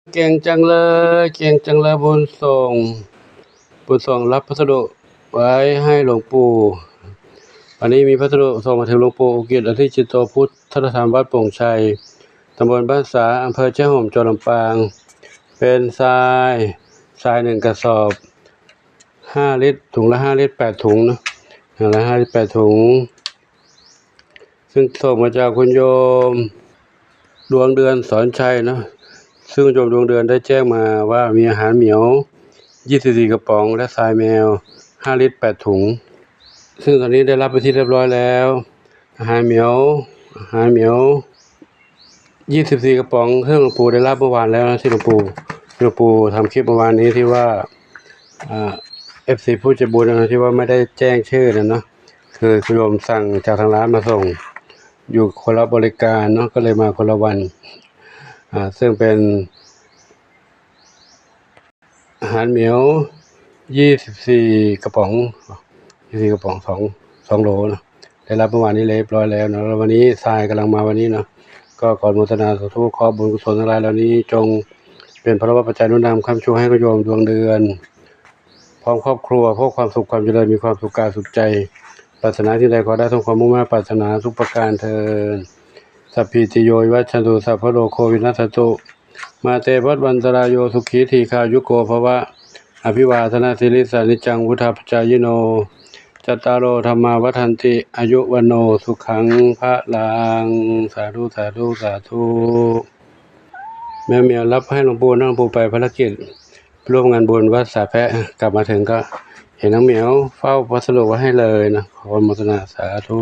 ເກັ່ງຈັງເລີຍ ເກັ່ງຈັງເລີຍ ບຸນສົ່ງ ບຸນສົ່ງຮັບພັດສະດຸໄວ້ໃຫ້ຫຼວງປູ່. ວັນນີ້ມີພັດສະດຸສົ່ງມາເຖິງຫຼວງປູ່ອຸກິດ ອະທິຈິດໂຕ ພຸດທະສະຖານວັດໂປ່ງໄຊ ຕຳບົນບ້ານສາ ອຳເພີແຈ້ຫົມ ຈັງຫວັດລຳປາງ ເປັນຊາຍ ຊາຍໜຶ່ງກະສອບ ຫ້າລິດ ຖົງລະຫ້າລິດ ແປດຖົງເນາະ ຫ້າລິດ ແປດຖົງ ຊຶ່ງສົ່ງມາຈາກຄຸນໂຍມ ດວງເດືອນ ສອນໄຊເນາະ ຊຶ່ງໂຍມດວງເດືອນໄດ້ແຈ້ງມາວ່າມີອາຫານໝຽວ ຊາວສີ່ກະປ໋ອງ ແລະ ຊາຍແມວ ຫ້າລິດ ແປດຖົງ ຊຶ່ງຕອນນີ້ໄດ້ຮັບເປັນທີ່ຮຽບຮ້ອຍແລ້ວ. ອາຫານໝຽວ ອາຫານໝຽວ ຊາວສີ່ກະປ໋ອງ ເຊິ່ງຫຼວງປູ່ໄດ້ຮັບເມື່ອວານແລ້ວນະ ທີ່ຫຼວງປູ່ ທີ່ຫຼວງປູ່ທຳຄລິບເມື່ອວານນີ້ ທີ່ວ່າ ອ່າ ເອັຟຊີ ຜູ້ໃຈບຸນນະ ທີ່ວ່າໄມ່ໄດ້ແຈ້ງຊື່ນັ້ນເນາະ ຄືໂຍມສັ່ງຈາກທາງຮ້ານມາສົ່ງ ຢູ່ຄົນລະບໍລິການເນາະ ກໍເລີຍມາຄົນລະວັນ ອ່າ ເຊິ່ງເປັນ ອາຫານໝຽວ ຊາວສີ່ກະປ໋ອງ ຊາວສີ່ກະປ໋ອງ ສອງ ສອງໂຫຼນະ ໄດ້ຮັບເມື່ອວານນີ້ຮຽບຮ້ອຍແລ້ວເນາະ ແລ້ວວັນນີ້ຊາຍກຳລັງມາວັນນີ້ເນາະ. ກໍຂໍອະນຸໂມທະນາສາທຸ ຂໍບຸນກຸສົນທັງຫຼາຍເຫຼົ່ານີ້ ຈົ່ງເປັນພະລະວະປັດໄຈໜູນນຳຄ້ຳຊູໃຫ້ໂຍມດວງເດືອນ ພ້ອມຄອບຄົວ ພົບຄວາມສຸກຄວາມຈະເລີນ ມີຄວາມສຸກກາຍສຸກໃຈ ປາດຖະໜາສິ່ງໃດຂໍໄດ້ສົມຄວາມມຸ່ງມາດປາດຖະໜາທຸກປະການເທີ້ນ. ສັບພີຕິໂຍ ວິວັດຊັນຕຸ ສັບພະໂລໂຄ ວິນັດສັນຕຸ ມາເຕ ພະວັດວັນຕະລາໂຍ ສຸຂີ ດີຄາຍຸໂກ ພະວະ ອະພິວາທະນະສີລິສະ ນິຈຈັງ ວຸດທາປະຈາຍິໂນ ຈັດຕາໂລ ທຳມາ ວັດທັນຕິ ອາຍຸ ວັນໂນ ສຸຂັງ ພະລັງ. ສາທຸ ສາທຸ ສາທຸ. ແມ່ໝຽວຮັບໃຫ້ຫຼວງປູ່ເນາະ ຫຼວງປູ່ໄປພາລະກິດ ໄປຮ່ວມງານບຸນວັດສາແພະ ກັບມາເຖິງກໍເຫັນນາງໝຽວເຝົ້າພັດສະດຸໄວ້ໃຫ້ເລີຍເນາະ ຂໍອະນຸໂມທະນາ ສາທຸ.